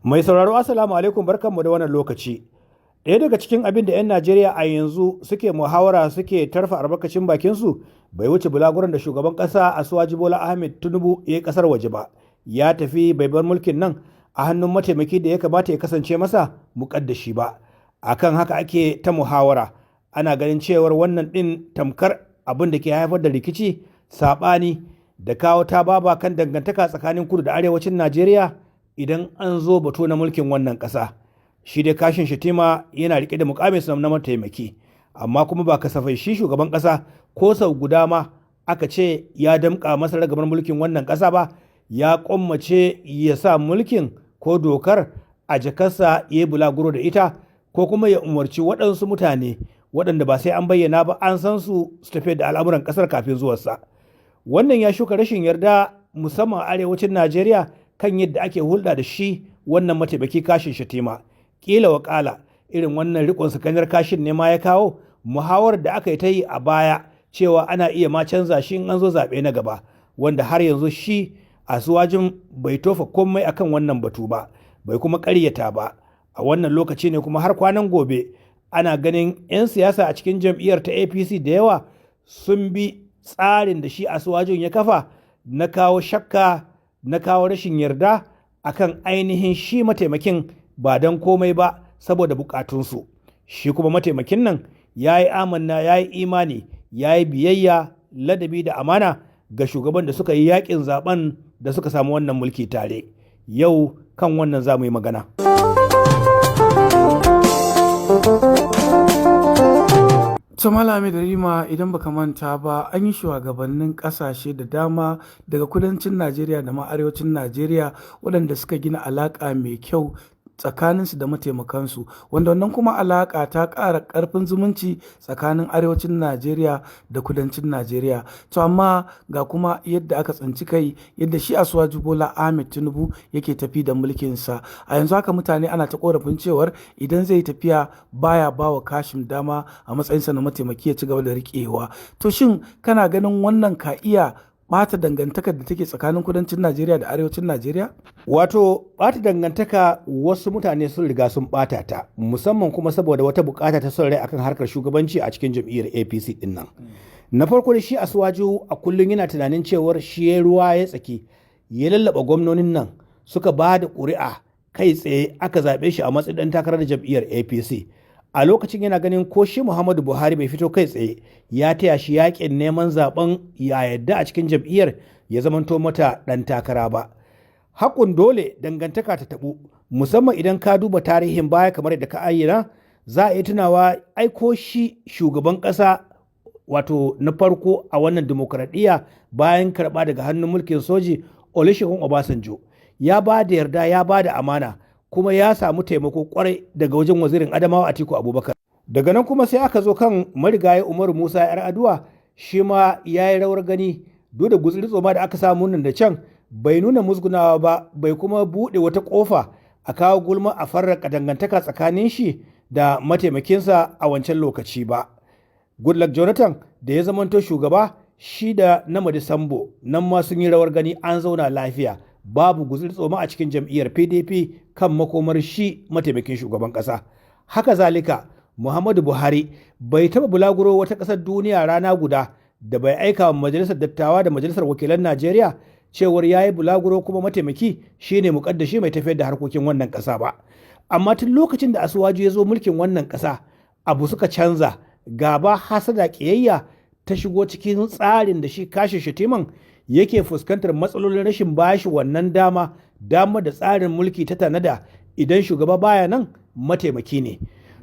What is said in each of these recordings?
Mai sauraro, Assalamu alaikum, barkanmu da wannan lokaci. Ɗaya daga cikin abin da 'yan Najeriya a yanzu suke muhawara, suke tarfa albarkacin bakinsu, bai wuce bulaguran da shugaban ƙasa Asuwaji Bola Ahmed Tinubu ya yi ƙasar waje ba. Ya tafi bai bar mulkin nan a hannun mataimaki da ya kamata ya kasance masa muƙaddashi ba. Akan haka ake ta muhawara. Ana ganin cewar wannan ɗin tamkar abin da ke haifar da rikici, saɓani da kawo tababa kan dangantaka tsakanin kudu da arewacin Najeriya idan an zo batu na mulkin wannan ƙasa. Shi dai Kashin Shatima yana rike da mukamin sa na mataimaki, amma kuma ba kasafai shi shugaban ƙasa ko sau guda ma aka ce ya damƙa masa ragamar mulkin wannan ƙasa ba. Ya kwammace ya sa mulkin ko dokar a jakarsa ya yi bulaguro da ita, ko kuma ya umarci waɗansu mutane waɗanda ba sai an bayyana ba an san su, su tafi da al'amuran ƙasar kafin zuwarsa. Wannan ya shuka rashin yarda, musamman a arewacin Najeriya, kan yadda ake hulɗa da shi wannan mataimaki Kashin Shatima. Kila wakala irin wannan rikon sakanar kashin ne ma ya kawo muhawar da aka yi ta yi a baya cewa ana iya ma canza shi in an zo zaɓe na gaba, wanda har yanzu shi Asuwajin bai tofa komai akan wannan batu ba, bai kuma ƙaryata ba. A wannan lokaci ne kuma har kwanan gobe ana ganin 'yan siyasa a cikin jam'iyyar ta APC da yawa sun bi tsarin da shi Asuwajin ya kafa na kawo shakka, na kawo rashin yarda akan ainihin shi mataimakin, ba don komai ba saboda bukatunsu. Shi kuma mataimakin nan ya yi amanna, ya yi imani, ya yi biyayya, ladabi da amana ga shugaban da suka yi yakin zaben da suka samu wannan mulki tare. Yau kan wannan za mu yi magana. To, Malami da Rima, idan baka manta ba, an yi shugabannin kasashe da dama daga kudancin Najeriya da ma arewacin Najeriya waɗanda suka gina alaƙa mai kyau tsakaninsu da mataimakansu, wanda wannan kuma alaƙa ta ƙara ƙarfin zumunci tsakanin arewacin Najeriya da kudancin Najeriya. To amma ga kuma yadda aka tsinci kai, yadda shi Asuwaju Bola Ahmed Tinubu yake tafi da mulkinsa a yanzu haka, mutane ana ta korafin cewar idan zai tafiya baya ba wa Kashim dama a matsayinsa na mataimaki ya ci gaba da riƙewa. To shin kana ganin wannan ka iya bata dangantakar da take tsakanin kudancin Najeriya da arewacin Najeriya? Wato bata dangantaka, wasu mutane sun riga sun bata ta, musamman kuma saboda wata bukata ta son rai akan harkar shugabanci a cikin jam'iyyar APC din nan. Na farko da shi Asuwaju a kullum yana tunanin cewar shi ya ruwa ya tsaki, ya lallaba gwamnonin nan suka ba da ƙuri'a kai tsaye aka zaɓe shi a matsayin ɗan takarar jam'iyyar APC. A lokacin yana ganin ko shi Muhammadu Buhari bai fito kai tsaye ya taya shi yakin neman zaben ya yadda a cikin jam'iyyar ya zamanto mata ɗan takara ba. Hakun dole dangantaka ta taɓu, musamman idan ka duba tarihin baya kamar yadda ka ayyana, za a yi tunawa aiko shi shugaban ƙasa, wato na farko a wannan dimokuraɗiyya bayan karɓa daga hannun mulkin soji, Olusegun Obasanjo, ya ba da yarda, ya ba da amana, kuma ya samu taimako kwarai daga wajen wazirin Adamawa Atiku Abubakar. Daga nan kuma sai aka zo kan marigayi Umaru Musa Yar Aduwa, shi ma ya yi rawar gani duk da gutsiri tsoma da aka samu nan da can, bai nuna musgunawa ba, bai kuma buɗe wata ƙofa a kawo gulma a farraka dangantaka tsakanin shi da mataimakinsa a wancan lokaci ba. Goodluck Jonathan da ya zamanto shugaba, shi da Namadi Sambo nan ma sun yi rawar gani, an zauna lafiya, babu guzuri tsoma a cikin jam'iyyar PDP kan makomar shi mataimakin shugaban kasa. Haka zalika Muhammadu Buhari bai taba bulaguro wata ƙasar duniya rana guda da bai aika wa majalisar dattawa da majalisar wakilan Najeriya cewar ya yi bulaguro kuma mataimaki shine mukaddashi mai tafiyar da harkokin wannan ƙasa ba. Amma tun lokacin da Asuwaju ya zo mulkin wannan ƙasa, abu suka canza, gaba, hasada, ƙiyayya ta shigo cikin tsarin da shi Kashin Shatiman yake fuskantar matsalolin rashin bashi wannan dama, dama da tsarin mulki ta tanada idan shugaba baya nan mataimaki ne.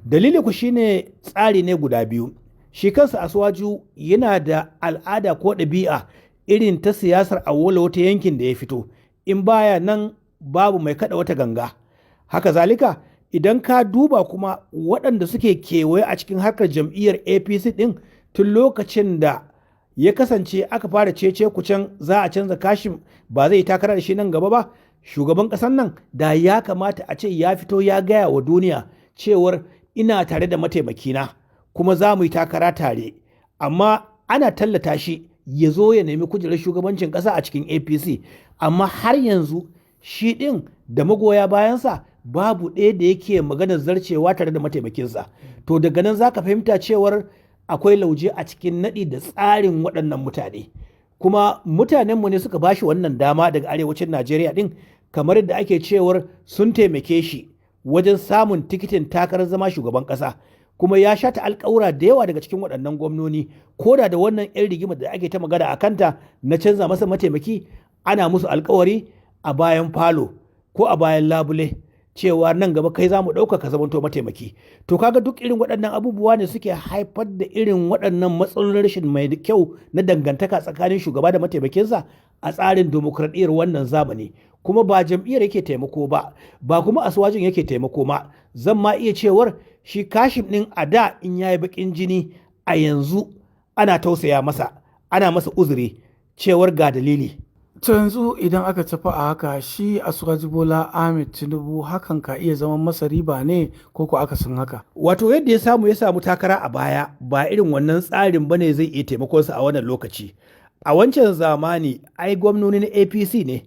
Dalili ku shine tsari ne guda biyu. Shi kansa Asuwaju yana da al'ada ko ɗabi'a irin ta siyasar Awola wata yankin da ya fito, in baya nan babu mai kada wata ganga. Haka zalika idan ka duba kuma waɗanda suke kewaye a cikin harkar jam'iyyar APC ɗin, tun lokacin da ya kasance aka fara cece kucen za a canza Kashin, ba zai takara da shi nan gaba ba, shugaban ƙasar nan da ya kamata a ce ya fito ya gaya wa duniya cewar ina tare da mataimakina kuma za mu yi takara tare, amma ana tallata shi. ya zo ya nemi kujerar shugabancin ƙasa a cikin APC, amma har yanzu shi ɗin da magoya bayansa babu ɗaya da yake maganar zarcewa tare da mataimakinsa. To daga nan za ka fahimta cewar akwai lauje a cikin naɗi da tsarin waɗannan mutane. Kuma mutanenmu ne suka bashi wannan dama daga arewacin Najeriya ɗin, kamar yadda ake cewar sun taimake shi wajen samun tikitin takarar zama shugaban ƙasa. Kuma ya shata alƙawura da yawa daga cikin waɗannan gwamnoni, ko da wannan 'yan rigima da ake ta magana a kanta na canza masa mataimaki, ana musu alƙawari a bayan falo ko a bayan labule cewa nan gaba kai za mu ɗauka ka zamanto mataimaki. To kaga duk irin waɗannan abubuwa ne suke haifar da irin waɗannan matsalolin rashin mai kyau na dangantaka tsakanin shugaba da mataimakinsa a tsarin dimokuraɗiyyar wannan zamani. Kuma ba jam'iyyar yake taimako ba, ba kuma Asuwajin yake taimako ma. Zan ma iya cewar shi Kashim ɗin a da in yayi baƙin jini, a yanzu ana tausaya masa, ana masa uzuri cewar ga dalili. To yanzu idan aka tafi a haka, shi Asuwaju Bola Ahmed Tinubu hakan ka iya zama masa riba ne ko ko akasin haka? Wato yadda ya samu takara a baya ba irin wannan tsarin bane zai iya taimakonsa a wannan lokaci. A wancan zamani ai gwamnoni na APC ne,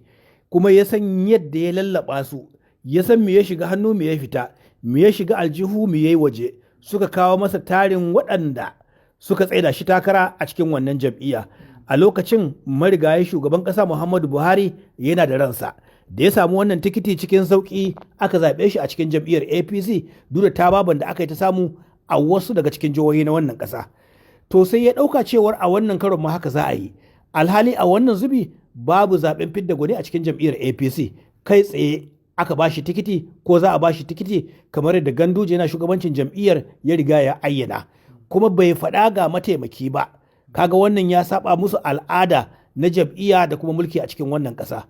kuma ya san yadda ya lallaba su, ya san me ya shiga hannu, me ya fita, me ya shiga aljihu, me ya yi waje, suka kawo masa tarin waɗanda suka tsaida shi takara a cikin wannan jam'iyya. A lokacin marigayi shugaban ƙasa Muhammadu Buhari yana da ransa, da ya samu wannan tikiti cikin sauƙi aka zaɓe shi a cikin jam'iyyar APC, duk da tababan da aka yi ta samu a wasu daga cikin jihohi na wannan ƙasa. To sai ya ɗauka cewar a wannan karon ma haka za a yi, alhali a wannan zubi babu zaɓen fidda gwani a cikin jam'iyyar APC. Kai tsaye aka ba shi tikiti ko za a ba shi tikiti, kamar yadda Ganduje yana shugabancin jam'iyyar ya riga ya ayyana, kuma bai faɗa ga mataimaki ba. Kaga wannan ya saba musu al'ada na jam'iyya da kuma mulki a cikin wannan ƙasa.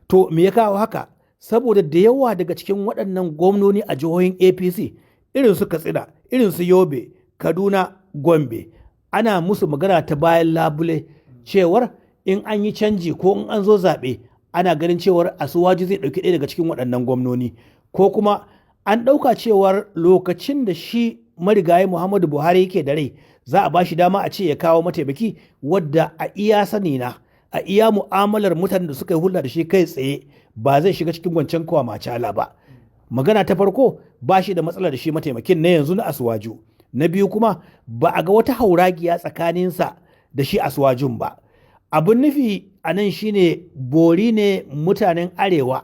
To me ya kawo haka? Saboda da yawa daga cikin waɗannan gwamnoni a jihohin APC, irin su Katsina, irin su Yobe, Kaduna, Gombe, ana musu magana ta bayan labule cewar in an yi canji ko in an zo zaɓe, ana ganin cewar Asuwaju zai ɗauki ɗaya daga cikin waɗannan gwamnoni. Ko kuma an ɗauka cewar lokacin da shi marigayi Muhammadu Buhari yake da rai za a ba shi dama a ce ya kawo mataimaki, wadda a iya sani na, a iya mu'amalar mutanen da suka yi hulɗa da shi kai tsaye, ba zai shiga cikin wancan kwamacala ba. Magana ta farko, ba shi da matsala da shi mataimakin na yanzu na Asuwaju. Na biyu kuma, ba a ga wata hauragiya tsakaninsa da shi Asuwajun ba. Abin nufi a nan shine bori ne mutanen arewa,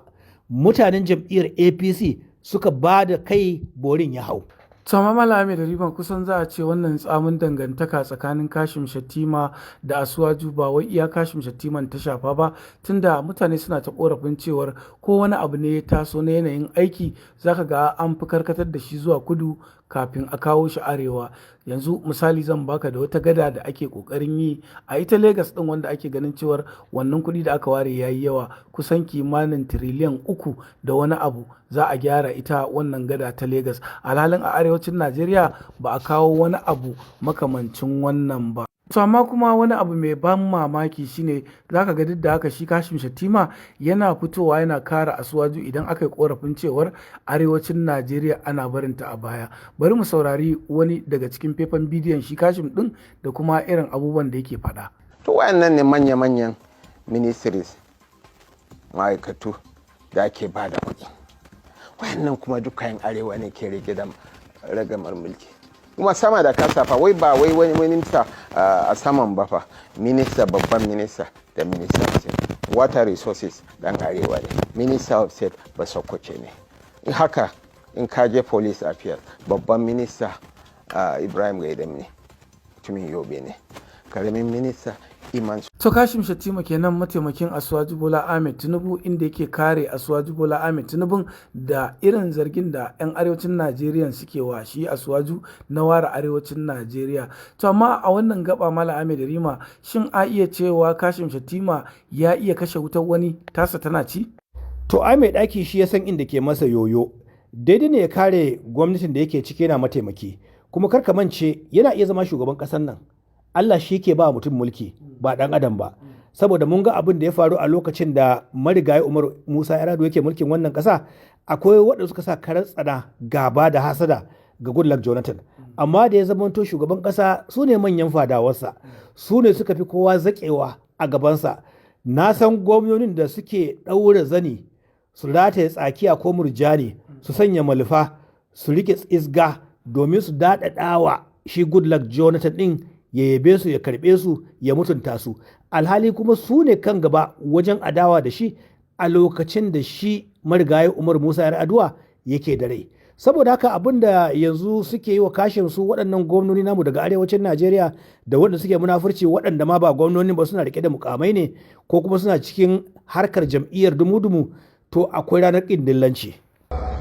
mutanen jam'iyyar APC suka ba da kai borin ya hau. To amma Malam Ahmed Riban, kusan za a ce wannan tsamin dangantaka tsakanin Kashim Shettima da Asuwaju ba wai iya Kashim Shettiman ta shafa ba, tunda mutane suna ta korafin cewar ko wani abu ne ya taso na yanayin aiki, zaka ga an fi karkatar da shi zuwa kudu kafin a kawo shi arewa. Yanzu misali zan baka da wata gada da ake kokarin yi a ita Legas din, wanda ake ganin cewar wannan kuɗi da aka ware yayi yawa, kusan kimanin tiriliyan 3 da wani abu za a gyara ita wannan gada ta Legas, alhalin a arewacin Najeriya ba a kawo wani abu makamancin wannan ba. To amma kuma wani abu mai ban mamaki shine zaka ga duk da haka shi Kashim Shettima yana fitowa yana kare Asuwaju idan aka yi korafin cewar arewacin Najeriya ana barinta a baya. Bari mu saurari wani daga cikin faifan bidiyon shi Kashim din da kuma irin abubuwan da yake faɗa. To wayannan ne manya-manyan ministries, ma'aikatu da ake ba da kuɗi. Wayannan kuma dukkan arewa ne ke rike da ragamar mulki. Kuma sama da kasafa, wai ba wai wani minista a saman ba fa, minista, babban minista da minista of state, water resources dan arewa ne, minister of state ba Sokoce ne. In haka in ka je police affairs, babban minista Ibrahim Gaidam ne, mutumin Yobe ne, karamin minista Iman. To Kashim Shettima kenan, mataimakin Asuwaju Bola Ahmed Tinubu, inda yake kare Asuwaju Bola Ahmed Tinubu da irin zargin da 'yan arewacin Najeriya suke wa shi Asuwaju na ware arewacin Najeriya. To amma a wannan gaba, Malam Ahmed Rima, shin a iya cewa Kashim Shettima ya iya kashe wutar wani tasa tana ci? To ai mai ɗaki shi ya san inda ke masa yoyo. Daidai ne ya kare gwamnatin da yake ciki yana mataimaki. Kuma kar ka mance yana iya zama shugaban ƙasar nan. Allah shi ke ba mutum mulki ba ɗan adam ba. Saboda mun ga abin da ya faru a lokacin da marigayi Umar Musa Yar'adua yake mulkin wannan ƙasa, akwai waɗanda suka sa karar tsana, gaba da hasada ga Goodluck Jonathan. Amma da ya zamanto shugaban ƙasa, su ne manyan fadawarsa, su ne suka fi kowa zaƙewa a gabansa. Na san gwamnonin da suke ɗaura zani su rataye tsakiya ko murjani, su sanya malfa, su rike tsisga domin su daɗaɗawa shi Goodluck Jonathan ɗin, ya yabe su, ya karɓe su, ya mutunta su, alhali kuma su ne kan gaba wajen adawa da shi a lokacin da shi marigayi Umar Musa Yar'adua yake da rai. Saboda haka abin da yanzu suke yi wa kashin su waɗannan gwamnoni namu daga arewacin Najeriya da waɗanda suke munafurci, waɗanda ma ba gwamnoni ba suna rike da mukamai ne ko kuma suna cikin harkar jam'iyyar dumu-dumu, to akwai ranar ƙin dillanci.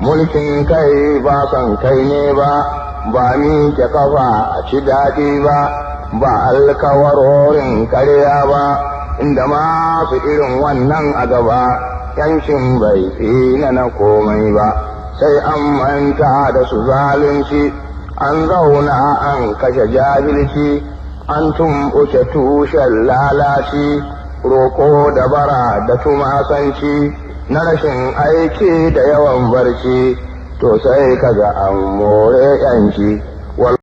Mulkin kai ba son kai ne ba, ba ni ke kafa a ci daɗi ba, ba alkawarorin karya ba, inda masu irin wannan a gaba, yancin bai tsina na komai ba, sai an manta da su zalunci, an zauna an kashe jahilci, an tumɓuke tushen lalaci, roko da bara da tumasanci, na rashin aiki da yawan barci, to sai kaga an more yanci.